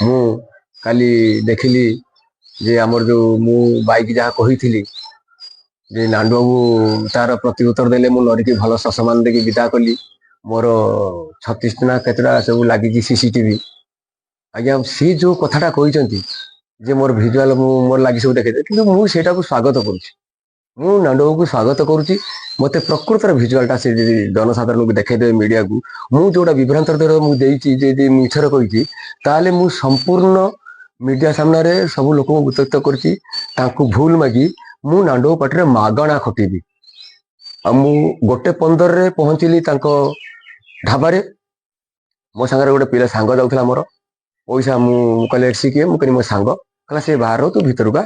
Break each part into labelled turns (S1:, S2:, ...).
S1: ମୁଁ କାଲି ଦେଖିଲି ଯେ ଆମର ଯୋଉ ମୁଁ ବାଇକ୍ ଯାହା କହିଥିଲି ଯେ ନାଣ୍ଡୁ ବାବୁ ତାର ପ୍ରତି ଉତ୍ତର ଦେଲେ, ମୁଁ ନରିକି ଭଲ ସସମାନ ଦେଇକି ବିଦା କଲି। ମୋର 36 ନା କେତେଟା ସବୁ ଲାଗିଛି ସିସିଟିଭି। ଆଜ୍ଞା, ସେ ଯୋଉ କଥାଟା କହିଛନ୍ତି ଯେ ମୋର ଭିଜୁଆଲ ମୁଁ ମୋର ଲାଗି ସବୁ ଦେଖେଇದೆ, କିନ୍ତୁ ମୁଁ ସେଇଟାକୁ ସ୍ୱାଗତ କରୁଛି। ମୁଁ ନାଣ୍ଡୁବାବୁକୁ ସ୍ୱାଗତ କରୁଛି। ମତେ ପ୍ରକୃତର ଭିଜୁଆଲଟା ସେ ଯଦି ଜନସାଧାରଣଙ୍କୁ ଦେଖେଇଦେବେ, ମିଡିଆକୁ, ମୁଁ ଯୋଉଟା ବିଭ୍ରାନ୍ତର ଧର ମୁଁ ଦେଇଛି, ଯଦି ମିଛରେ କହିଛି, ତାହେଲେ ମୁଁ ସମ୍ପୂର୍ଣ୍ଣ ମିଡିଆ ସାମ୍ନାରେ ସବୁ ଲୋକଙ୍କୁ ଉତ୍ତ୍ୟକ୍ତ କରୁଛି, ତାଙ୍କୁ ଭୁଲ ମାଗି ମୁଁ ନାଣ୍ଡୁବାବୁ ପାର୍ଟିରେ ମାଗଣା ଖଟିବି। ଆଉ ମୁଁ 1:15ରେ ପହଞ୍ଚିଲି ତାଙ୍କ ଢାବାରେ। ମୋ ସାଙ୍ଗରେ ଗୋଟେ ପିଲା ସାଙ୍ଗ ଯାଉଥିଲା ମୋର। ପଇସା ମୁଁ କହିଲି, ଏଠି କିଏ? ମୁଁ କହିଲି, ମୋ ସାଙ୍ଗ। କହିଲା, ସେ ବାହାର, ତୁ ଭିତରକୁ ଆ।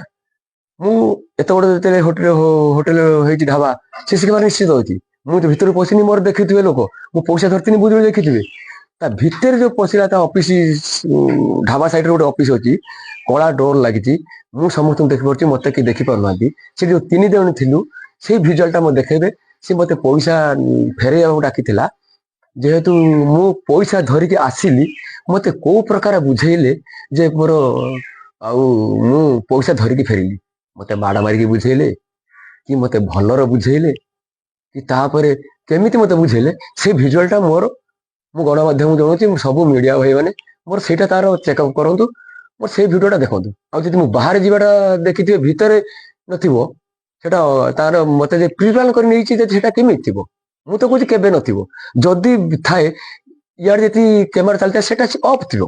S1: ମୁଁ ଏତେ ବଡ ଯେତେବେଳେ ହୋଟେଲ ହୋଟେଲ ହେଇଛି, ଢାବା, ସିସି କ୍ୟାମେରା ନିଶ୍ଚିତ ଅଛି। ମୁଁ ତ ଭିତରକୁ ପଶିନି, ମୋର ଦେଖିଥିବେ ଲୋକ। ମୁଁ ପଇସା ଧରିଥିନି ବୁଝି ଦେଖିଥିବେ। ତା ଭିତରେ ଯୋଉ ପଶିଲା, ତା ଅଫିସ, ଢାବା ସାଇଡରେ ଗୋଟେ ଅଫିସ ଅଛି, କଳା ଡୋର ଲାଗିଛି। ମୁଁ ସମସ୍ତଙ୍କୁ ଦେଖିପାରୁଛି, ମତେ କେହି ଦେଖିପାରୁନାହାନ୍ତି। ସେ ଯୋଉ ତିନି ଜଣ ଥିଲୁ, ସେଇ ଭିଜୁଆଲଟା ମୋତେ ଦେଖେଇବେ। ସେ ମତେ ପଇସା ଫେରେଇବାକୁ ଡାକିଥିଲା। ଯେହେତୁ ମୁଁ ପଇସା ଧରିକି ଆସିଲି, ମତେ କୋଉ ପ୍ରକାର ବୁଝେଇଲେ ଯେ ମୋର ଆଉ ମୁଁ ପଇସା ଧରିକି ଫେରିଲି। ମତେ ମାଡ଼ ମାରିକି ବୁଝେଇଲେ କି ମତେ ଭଲରେ ବୁଝେଇଲେ କି ତାପରେ କେମିତି ମତେ ବୁଝେଇଲେ, ସେ ଭିଜୁଆଲଟା ମୋର ମୁଁ ଗଣମାଧ୍ୟମକୁ ଜଣାଉଛି। ମୁଁ ସବୁ ମିଡିଆ ଭାଇମାନେ ମୋର ସେଇଟା ତାର ଚେକଅପ୍ କରନ୍ତୁ, ମୋର ସେଇ ଭିଡିଓଟା ଦେଖନ୍ତୁ। ଆଉ ଯଦି ମୁଁ ବାହାରେ ଯିବାଟା ଦେଖିଥିବେ, ଭିତରେ ନଥିବ, ସେଟା ତାର ମତେ ଯେ ପ୍ରିପ୍ଲାନ୍ କରି ନେଇଛି ଯେ ସେଟା କେମିତି ଥିବ? ମୁଁ ତ କହୁଛି କେବେ ନଥିବ। ଯଦି ଥାଏ, ଇଆଡେ ଯେତିକି କ୍ୟାମେରା ଚାଲିଥାଏ, ସେଟା ଅଫ୍ ଥିବ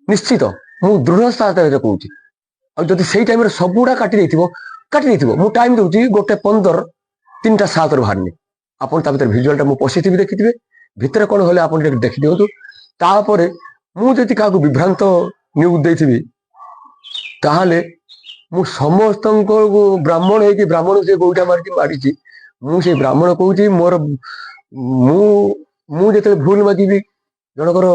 S1: ନିଶ୍ଚିତ। ମୁଁ ଦୃଢ ସାହସରେ କହୁଛି। ଆଉ ଯଦି ସେଇ ଟାଇମରେ ସବୁଗୁଡା କାଟି ଦେଇଥିବ, କାଟି ଦେଇଥିବ। ମୁଁ ଟାଇମ ଦଉଛି 1:15, 3:07ରୁ ବାହାରିନି। ଆପଣ ତା ଭିତରେ ଭିଜୁଆଲଟା ମୁଁ ପଶିଥିବି, ଦେଖିଥିବେ। ଭିତରେ କଣ ହେଲେ ଆପଣ ଟିକେ ଦେଖିଦିଅନ୍ତୁ। ତାପରେ ମୁଁ ଯଦି କାହାକୁ ବିଭ୍ରାନ୍ତ ନ୍ୟୁଜ ଦେଇଥିବି, ତାହେଲେ ମୁଁ ସମସ୍ତଙ୍କ ବ୍ରାହ୍ମଣ ହେଇକି, ବ୍ରାହ୍ମଣ ସେ ଗୋଇଠା ମାରିଛି ମାରିଛି, ମୁଁ ସେଇ ବ୍ରାହ୍ମଣ କହୁଛି। ମୋର ମୁଁ ମୁଁ ଯେତେବେଳେ ଭୁଲ ମାଗିବି ଜଣଙ୍କର,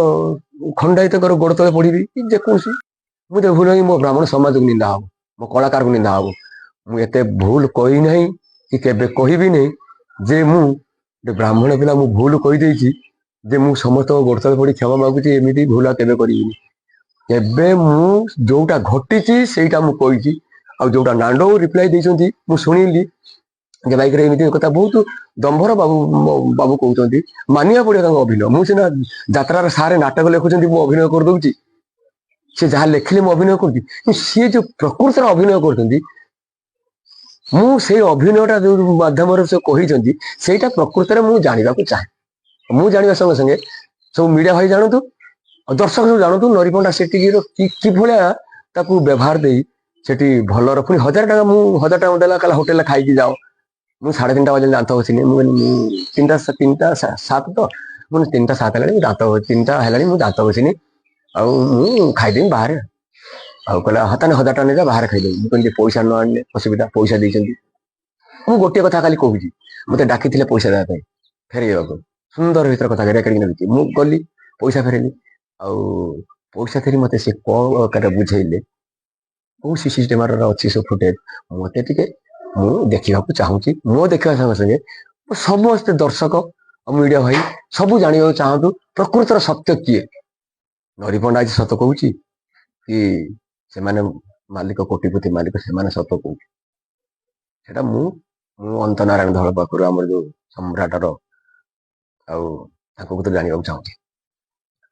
S1: ଖଣ୍ଡାଇତଙ୍କର ଗୋଡ ତଳେ ପଡିବି କି ଯେକୌଣସି, ମୁଁ ଯେତେବେଳେ ଭୁଲ ମାଗିବି, ମୋ ବ୍ରାହ୍ମଣ ସମାଜକୁ ନିନ୍ଦା ହବ, ମୋ କଳାକାରକୁ ନିନ୍ଦା ହବ। ମୁଁ ଏତେ ଭୁଲ କହିନାହିଁ କି କେବେ କହିବି ନାହିଁ ଯେ ମୁଁ ଗୋଟେ ବ୍ରାହ୍ମଣ ପିଲା, ମୁଁ ଭୁଲ କହିଦେଇଛି ଯେ ମୁଁ ସମସ୍ତଙ୍କ ଗୋଡ ତଳେ ପଡି କ୍ଷମା ମାଗୁଛି, ଏମିତି ଭୁଲ ଆଉ କେବେ କରିବିନି। ଏବେ ମୁଁ ଯୋଉଟା ଘଟିଛି ସେଇଟା ମୁଁ କହିଛି। ଆଉ ଯୋଉଟା ନାଣ୍ଡୁ ରିପ୍ଲାଏ ଦେଇଛନ୍ତି, ମୁଁ ଶୁଣିଲି ଯେ ବାଇକରେ ଏମିତି କଥା ବହୁତ ଦମ୍ଭର ବାବୁ ବାବୁ କହୁଛନ୍ତି। ମାନିବାକୁ ପଡିବ ତାଙ୍କ ଅଭିନୟ। ମୁଁ ସିନା ଯାତ୍ରାର ସାରେ ନାଟକ ଲେଖୁଛନ୍ତି, ମୁଁ ଅଭିନୟ କରିଦଉଛି, ସେ ଯାହା ଲେଖିଲେ ମୁଁ ଅଭିନୟ କରୁଛି। କିନ୍ତୁ ସିଏ ଯୋଉ ପ୍ରକୃତରେ ଅଭିନୟ କରୁଛନ୍ତି, ମୁଁ ସେଇ ଅଭିନୟଟା ଯୋଉ ମାଧ୍ୟମରେ ସେ କହିଛନ୍ତି, ସେଇଟା ପ୍ରକୃତରେ ମୁଁ ଜାଣିବାକୁ ଚାହେଁ। ମୁଁ ଜାଣିବା ସଙ୍ଗେ ସଙ୍ଗେ ସବୁ ମିଡିଆ ଭାଇ ଜାଣନ୍ତୁ ଆଉ ଦର୍ଶକ ସବୁ ଜାଣନ୍ତୁ, ନରିପଣ୍ଡା ସେଠିକିର କିଭଳିଆ ତାକୁ ବ୍ୟବହାର ଦେଇ ସେଠି ଭଲର ପୁଣି 1000 ଟଙ୍କା, ମୁଁ 1000 ଟଙ୍କା ଦେଲା, କହିଲା ହୋଟେଲରେ ଖାଇକି ଯାଅ। ମୁଁ 3:30 ବାଜିଲେ ଦାନ୍ତ ଘଷିନି। ମୁଁ କହିଲି, ମୁଁ 3:07 ତ, ମୁଁ 3:07 ହେଲାଣି, ମୁଁ ଦାନ୍ତ 3ଟା ହେଲାଣି, ମୁଁ ଦାନ୍ତ ଘଷିନି, ଆଉ ମୁଁ ଖାଇଦେବି ବାହାରେ। ଆଉ କହିଲା, ହଁ, ତାହେଲେ 1000 ଟଙ୍କା ନେଇଯା, ବାହାରେ ଖାଇଦେବି। ମୁଁ କହିଲି, ପଇସା ନ ଆଣିଲେ ଅସୁବିଧା, ପଇସା ଦେଇଛନ୍ତି। ମୁଁ ଗୋଟିଏ କଥା ଖାଲି କହୁଛି, ମତେ ଡାକିଥିଲେ ପଇସା ଦେବା ପାଇଁ, ଫେରେଇବାକୁ। ସୁନ୍ଦର ଭିତରେ କଥା ରେକର୍ଡିଂ ରଖିଛି। ମୁଁ ଗଲି, ପଇସା ଫେରେଇଲି। ଆଉ ପଇସା ଫେରି ମତେ ସେ କଣ ଆକାରରେ ବୁଝେଇଲେ, କୋଉ ସିସି କ୍ୟାମେରାର ଅଛି ସବୁ ଫୁଟେଜ, ମତେ ଟିକେ ମୁଁ ଦେଖିବାକୁ ଚାହୁଁଛି। ମୋ ଦେଖିବା ସଙ୍ଗେ ସଙ୍ଗେ ସମସ୍ତେ ଦର୍ଶକ ଆଉ ମିଡିଆ ଭାଇ ସବୁ ଜାଣିବାକୁ ଚାହାନ୍ତୁ, ପ୍ରକୃତର ସତ୍ୟ କିଏ? ନରିପଣ୍ଡା ଆଜି ସତ କହୁଛି କି ସେମାନେ ମାଲିକ, କୋଟିପତି ମାଲିକ ସେମାନେ ସତ କହୁଛି? ସେଟା ମୁଁ ମୁଁ ଅନ୍ତନାରାୟଣ ଧଳ ପାଖରୁ, ଆମର ଯୋଉ ସମ୍ରାଟର, ଆଉ ତାଙ୍କ ଭିତରେ ଜାଣିବାକୁ ଚାହୁଁଛି।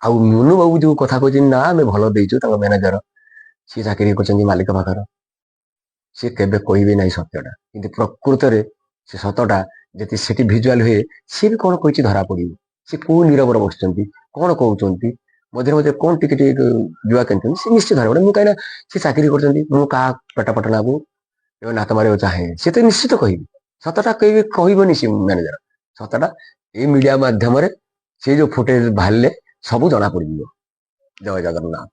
S1: ଆଉ ମୁନୁ ବାବୁ ଯୋଉ କଥା କହୁଛନ୍ତି ନା ଆମେ ଭଲ ଦେଇଛୁ, ତାଙ୍କ ମ୍ୟାନେଜର ସିଏ ଚାକିରି କରିଛନ୍ତି ମାଲିକ ପାଖର, ସିଏ କେବେ କହିବେ ନାହିଁ ସତ୍ୟଟା। କିନ୍ତୁ ପ୍ରକୃତରେ ସେ ସତଟା ଯଦି ସେଠି ଭିଜୁଆଲ ହୁଏ, ସିଏ ବି କଣ କହିଛି ଧରା ପଡିବ। ସେ କୋଉ ନିରବରେ ବସିଛନ୍ତି, କଣ କହୁଛନ୍ତି, ମଝିରେ ମଝିରେ କଣ ଟିକେ ଟିକେ ଜୁଆ କେଞ୍ଚୁଛନ୍ତି, ସେ ନିଶ୍ଚିତ ଧରା ପଡିବ। ମୁଁ କାହିଁକିନା ସେ ଚାକିରି କରୁଛନ୍ତି, ମୁଁ କାହା ପେଟ ପଟଣାକୁ ନାତ ମାରିବାକୁ ଚାହେଁ? ସେ ତ ନିଶ୍ଚିତ କହିବି ସତଟା, କହିବେ କହିବନି ସେ ମ୍ୟାନେଜର ସତଟା। ଏଇ ମିଡିଆ ମାଧ୍ୟମରେ ସେ ଯୋଉ ଫୁଟେଜ ବାହାରିଲେ ସବୁ ଜଣା ପଡିଯିବ। ଜୟ ଜଗନ୍ନାଥ।